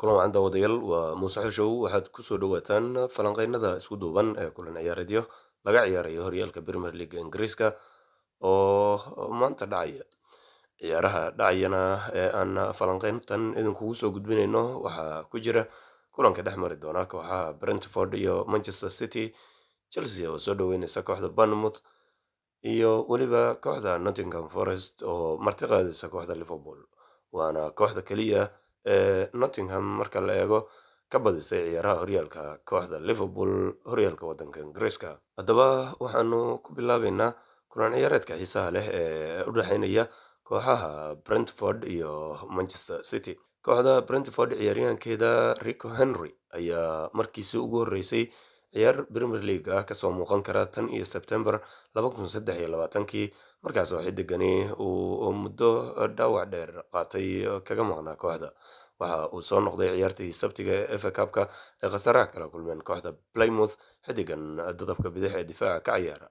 Kulan wacan daawadayaal, waa Muuse Xushow. Waxaad kusoo dhawaataan falanqeynada isku duuban ee kulan ciyaareedyo laga ciyaarayo horyaalka Premier League Ingiriiska oo maanta dhacaya. Ciyaaraha dhacayana ee aan falanqeyntan idinkugu soo gudbinayno waxaa ku jira kulanka dhex mari doona kooxaha Brentford iyo Manchester City, Chelsea oo soo dhaweyneysa kooxda Bournemouth, iyo weliba kooxda Nottingham Forest oo marti qaadaysa kooxda Liverpool, waana kooxda keliya ee Nottingham marka la eego ka badisay ciyaaraha horyaalka kooxda Liverpool horyaalka waddanka Ingiriiska. Haddaba waxaanu ku bilaabeynaa kulan ciyaareedka xiisaha leh ee u dhexeynaya kooxaha Brentford iyo Manchester City. Kooxda Brentford ciyaaryahankeeda Rico Henry ayaa markiisii ugu horreysay ciyaar Premier League ah kasoo muuqan kara tan iyo Sebtembar 2023kii, markaas oo xidigani uu muddo dhaawac dheer qaatay kaga maqnaa kooxda. Waxa uu soo noqday ciyaartii Sabtiga ee FA Cup-ka ee khasaaraha kala kulmeen kooxda Plymouth. Xidigan dadabka bidix ee difaaca ka ciyaara,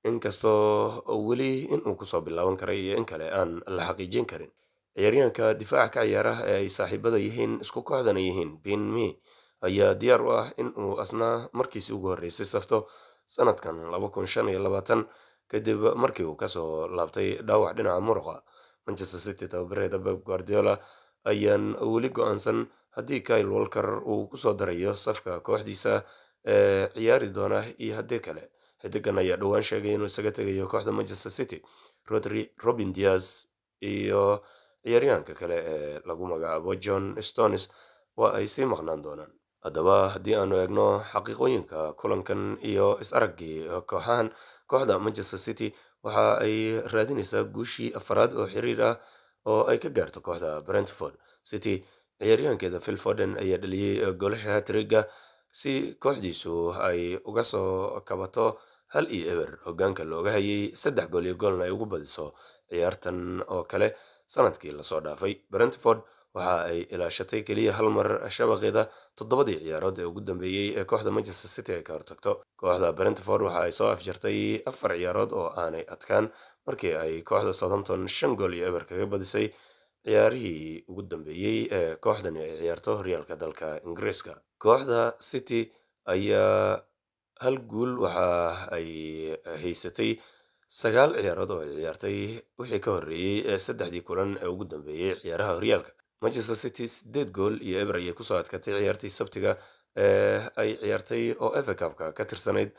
inkastoo weli inuu kusoo bilaaban karay iyo in kale aan la xaqiijin karin, ciyaaryahanka difaaca ka ciyaara ee ay saaxiibada yihiin, isku kooxdana yihiin, Ben Mee, ayaa diyaar u ah in uu asna markiisii ugu horreysay safto sanadkan 2025, kadib markii uu kasoo laabtay dhaawac dhinaca muruqa. Manchester City tababareeda Pep Guardiola ayaan weli go-aansan haddii Kyle Walker uu kusoo darayo safka kooxdiisa ee ciyaari doona iyo haddii kale. Xidigan ayaa dhowaan sheegay inuu isaga tegayo kooxda Manchester City. Rodri, Robin Dias iyo ciyaaryahanka kale ee lagu magacaabo John Stones waa ay sii maqnaan doonaan. Haddaba haddii aanu eegno xaqiiqooyinka kulankan iyo is-araggii kooxahan, kooxda Manchester City waxa ay raadinaysaa guushii afaraad oo xiriir ah oo ay ka gaarto kooxda Brentford. City ciyaaryahankeeda Phil Foden ayaa dhaliyey goolasha hat-trick-ga si kooxdiisu ay uga soo kabato 1-0 hogaanka looga hayay, 3 gool iyo goolna ay ugu badiso ciyaartan oo kale sanadkii lasoo dhaafay. Brentford waxa ay ilaashatay keliya hal mar shabaqeeda toddobadii ciyaarood ee ugu dambeeyey ee kooxda Manchester City ay ka hortagto. Kooxda Brentford waxa ay soo afjartay afar ciyaarood oo aanay adkaan markii ay kooxda Southampton 5 gool iyo 0 kaga badisay ciyaarihii ugu dambeeyey ee kooxdani ay ciyaarto horyaalka dalka Ingiriiska. Kooxda City ayaa hal guul waxa ay haysatay sagaal ciyaarood oo ay ciyaartay wixii ka horreeyey ee saddexdii kulan ee ugu dambeeyey ciyaaraha horyaalka. Manchester City 8 gool iyo 0 ayay kusoo adkaatay ciyaartii Sabtiga ee ay ciyaartay oo FA Cup-ka ka tirsanayd.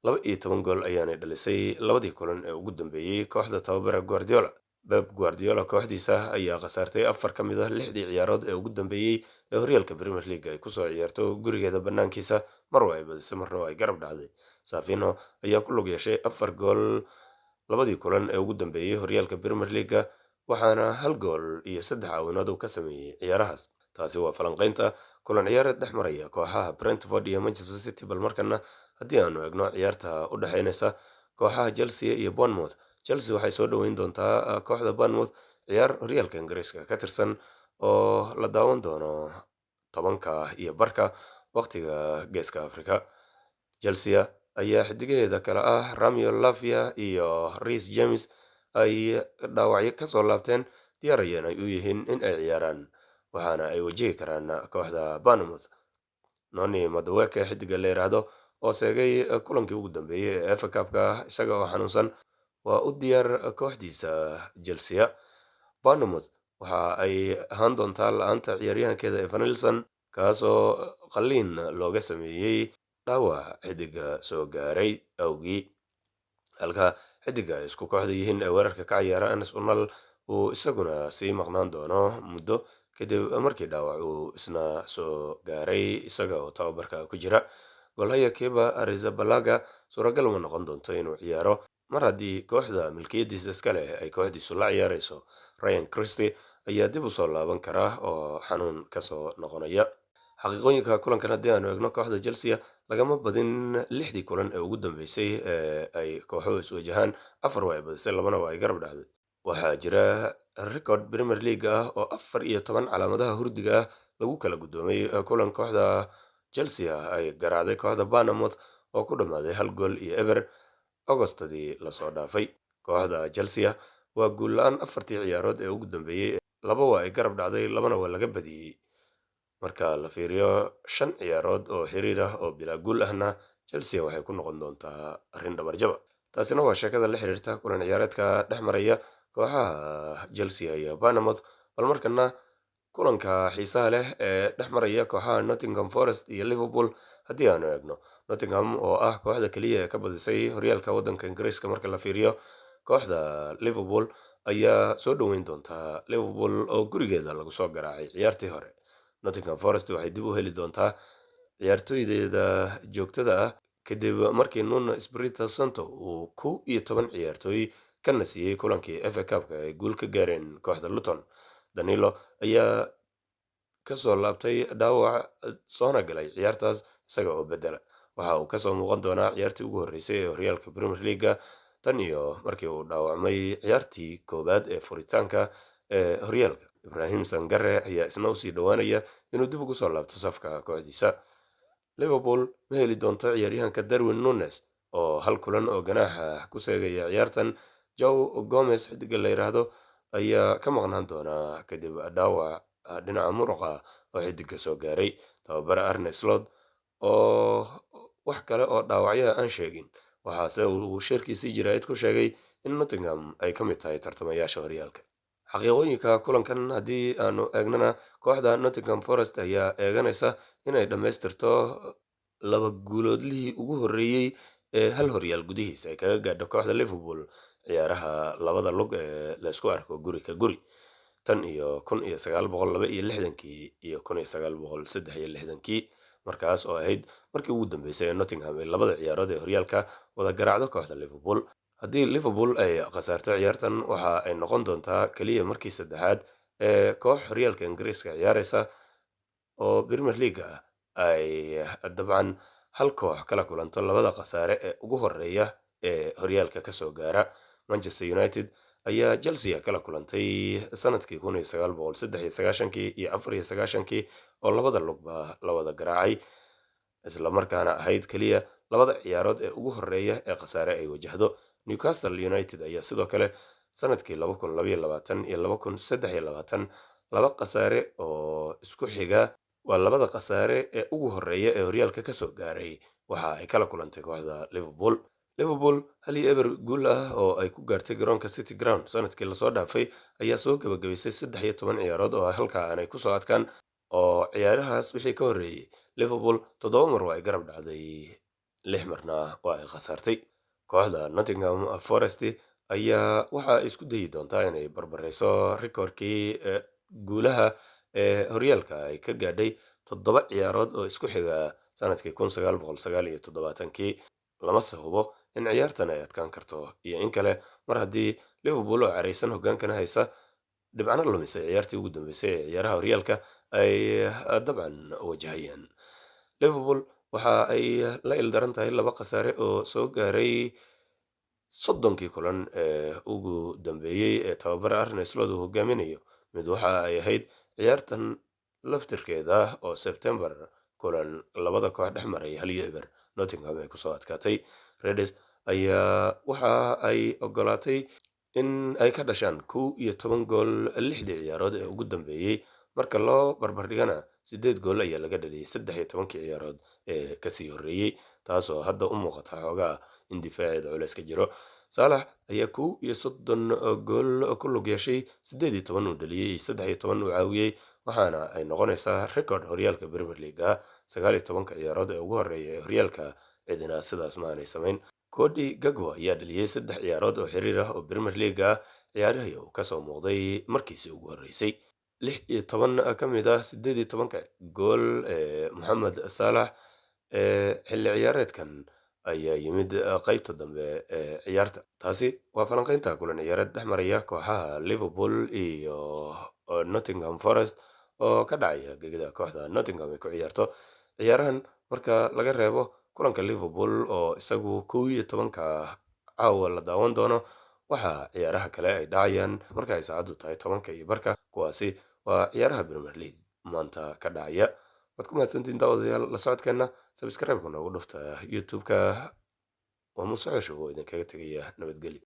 12 gool ayaanay dhalisay labadii kulan ee ugu dambeeyey kooxda tababara Guardiola. Pep Guardiola kooxdiisa ayaa khasaartay afar ka mid ah lixdii ciyaarood ee ugu dambeeyey ee horyaalka Premier League ay kusoo ciyaarto gurigeeda banaankiisa. Mar waa ay badisay, marna waa ay garab dhacday. Savinho ayaa ku lug yeeshay afar gool labadii kulan ee ugu dambeeyey horyaalka Premier League, waxaana hal gool iyo saddex caawinood uu ka sameeyey ciyaarahaas. Taasi waa falanqeynta kulan ciyaareed dhex maraya kooxaha Brentford iyo Manchester City. Bal markana haddii aanu eegno ciyaarta u dhexeyneysa kooxaha Chelsea iyo Bournemouth, Chelsea waxay soo dhoweyn doontaa kooxda Bournemouth, ciyaar horyaalka Ingiriiska ka tirsan oo la daawan doono 10:30 waqtiga Geeska Afrika. Chelsea ayaa xidigaheeda kale ah Romeo Lavia iyo Reece James ay dhaawacyo kasoo laabteen, diyaarayeen ay u yihiin in ay ciyaaraan, waxaana ay wajihi karaan kooxda Bournemouth. Noni Madueke, xidiga la yiraahdo oo seegay kulankii ugu dambeeyey ee FA Cup-ka isaga oo xanuunsan, waa u diyaar kooxdiisa Chelsea. Bournemouth waxa ay ahaan doontaa la-aanta ciyaaryahankeeda Evanilson, kaasoo qalliin looga sameeyey dhaawac xidiga soo gaaray awgii, halka xidiga ay isku kooxda yihiin ee weerarka ka ciyaara Enes Unal uu isaguna sii maqnaan doono muddo kadib markii dhaawac uu isna soo gaaray isaga oo tababarka ku jira. Goolhaya Kepa Arrizabalaga suuragal uma noqon doonto inuu ciyaaro mar haddii kooxda milkiyadiisa iska leh ay kooxdiisu la ciyaareyso. Ryan Christie ayaa dib usoo laaban kara oo xanuun kasoo noqonaya. Xaqiiqooyinka kulankan haddii aanu eegno, kooxda Chelsea lagama badin lixdii kulan ee ugu dambeysay ee ay kooxuhu iswajahaan. Afar waa ay badisay, labana waa ay garab dhacday. Waxaa jira record Premier League ah oo 14 calaamadaha hurdiga ah lagu kala guddoomay kulan kooxda Chelsea ay garaacday kooxda Bournemouth oo ku dhammaaday 1 gool iyo 0 Agostadii lasoo dhaafay. Kooxda Chelsea waa guul la-aan afartii ciyaarood ee ugu dambeeyey: laba waa ay garab dhacday, labana waa laga badiyey. Marka la fiiriyo 5 ciyaarood oo xiriir ah oo bilaa guul ahna, Chelsea waxay ku noqon doontaa arrin dhabarjaba. Taasina waa sheekada la xiriirta kulan ciyaareedka dhex maraya kooxaha Chelsea iyo Bournemouth. Bal markana kulanka xiisaha leh ee dhex maraya kooxaha Nottingham Forest iyo Liverpool haddii aanu eegno. Nottingham oo ah kooxda keliya ee ka badisay horyaalka waddanka Ingiriiska marka la fiiriyo kooxda Liverpool ayaa soo dhoweyn doonta Liverpool oo gurigeeda lagu soo garaacay ciyaartii hore. Nottingham Forest waxay dib u heli doontaa ciyaartoydeeda joogtada ah kadib markii Nuno Espirito Santo uu 11 ciyaartooy ka nasiyey kulankii FA Cup-ka ay guul ka gaareen kooxda Luton. Danilo ayaa kasoo laabtay dhaawac soona galay ciyaartaas isaga oo bedela. Waxa uu kasoo muuqan doonaa ciyaartii ugu horreysay ee horyaalka Premier League tan iyo markii uu dhaawacmay ciyaartii koowaad ee furitaanka ee horyaalka. Ibrahim Sangare ayaa isna usii dhowaanaya inuu dib ugu soo laabto safka kooxdiisa. Liverpool ma heli doonto ciyaaryahanka Darwin Nunes oo hal kulan oo ganaaxa ku seegaya ciyaartan. Joe Gomez xidiga la yiraahdo ayaa ka maqnaan doona kadib dhaawac dhinaca muruqa oo xidiga soo gaaray. Tababare Arne Slot oo wax kale oo dhaawacyada aan sheegin, waxaase uu shirkiisii jaraa'id ku sheegay in Nottingham ay ka mid tahay tartamayaasha horyaalka. Xaqiiqooyinka kulankan haddii aanu eegnana, kooxda Nottingham Forest ayaa eeganaysa inay dhammaystirto laba guuloodlihii ugu horreeyey ee hal horyaal gudihiisa ay kaga gaadho kooxda Liverpool ciyaaraha labada lug ee laysku arko guri ka guri tan iyo 1962kii iyo 1963kii, markaas oo ahayd markii ugu dambeysay ee Nottingham ay labada ciyaarood ee horyaalka wada garaacdo kooxda Liverpool. Haddii Liverpool ay khasaarto ciyaartan, waxa ay noqon doontaa keliya markii saddexaad ee koox horyaalka Ingiriiska ciyaareysa oo Premier League ah ay dabcan hal koox kala kulanto labada khasaare ee ugu horeeya ee horyaalka kasoo gaara. Manchester United ayaa Chelsea kala kulantay sanadkii 1993kii iyo 94kii oo labada lugba la wada garaacay, islamarkaana ahayd keliya labada ciyaarood ee ugu horeeya ee khasaare ay wajahdo. Newcastle United ayaa sidoo kale sanadkii 2022 iyo 2023 laba khasaare oo isku xiga, waa labada khasaare ee ugu horeeya ee horyaalka kasoo gaaray, waxa ay kala kulantay kooxda Liverpool. Liverpool 1-0 guul ah oo ay ku gaartay garoonka City Ground sanadkii lasoo dhaafay ayaa soo gabagabaysay 13 ciyaarood oo halkaa aanay kusoo adkaan, oo ciyaarahaas wixii ka horreeyey Liverpool 7 mar waa ay garab dhacday, 6 marna waa ay khasaartay. Kooxda Nottingham Forest ayaa waxa ay isku dayi doontaa inay barbareyso rikoorkii guulaha ee horyaalka ay ka gaadhay 7 ciyaarood oo isku xiga sanadkii 1979kii. Lamase hubo in ciyaartan ay adkaan karto iyo in kale, mar haddii Liverpool oo careysan hogaankana haysa dhibcana lumisay ciyaartii ugu dambeysay ee ciyaaraha horyaalka ay dabcan wajahayaan. Liverpool waxa ay la ildaran tahay laba khasaare oo soo gaaray 30kii kulan ee ugu dambeeyey ee tababare Arne Slot uu hogaaminayo. Mid waxa ay ahayd ciyaartan laftirkeeda oo Sebtembar kulan labada koox dhex maray 1-0 Nottingham ay kusoo adkaatay. Reds ayaa waxa ay ogolaatay in ay ka dhashaan 11 gool 6dii ciyaarood ee ugu dambeeyey. Marka loo barbardhigana, 8 gool ayaa laga dhaliyay 13kii ciyaarood ee kasii horreeyey, taasoo hadda u muuqata xoogaa in difaaceeda culeys ka jiro. Saalax ayaa 31 gool ku lug yeeshay, 18 uu dhaliyey iyo 13 uu caawiyey, waxaana ay noqonaysaa rikoodh horyaalka Premier League ah. 19ka ciyaarood ee ugu horreeya ee horyaalka cidina sidaas ma aanay samayn. Cody Gakpo ayaa dhaliyey 3 ciyaarood oo xiriir ah oo Premier League ah, ciyaarihii uu kasoo muuqday markiisii ugu horreysay. 16 ka mid ah 18ka gool ee Mohamed Salah ee xilli ciyaareedkan ayaa yimid qaybta dambe ee ciyaarta. Taasi waa falanqaynta kulan ciyaareed dhex maraya kooxaha Liverpool iyo Nottingham Forest oo ka dhacaya gegida kooxda Nottingham ay ku ciyaarto. Ciyaarahan marka laga reebo kulanka Liverpool oo isagu 11ka caawa la daawan doono, waxaa ciyaaraha kale ay dhacayaan marka ay saacaddu tahay 10:15. Kuwaasi waa ciyaaraha Premier League maanta ka dhacaya. Waad ku mahadsantihiin daawadayaal la socodkeenna. Subscribe-ka noogu dhufta YouTube-ka. Waa Muuse Coshow oo idinkaga tegaya nabadgelyo.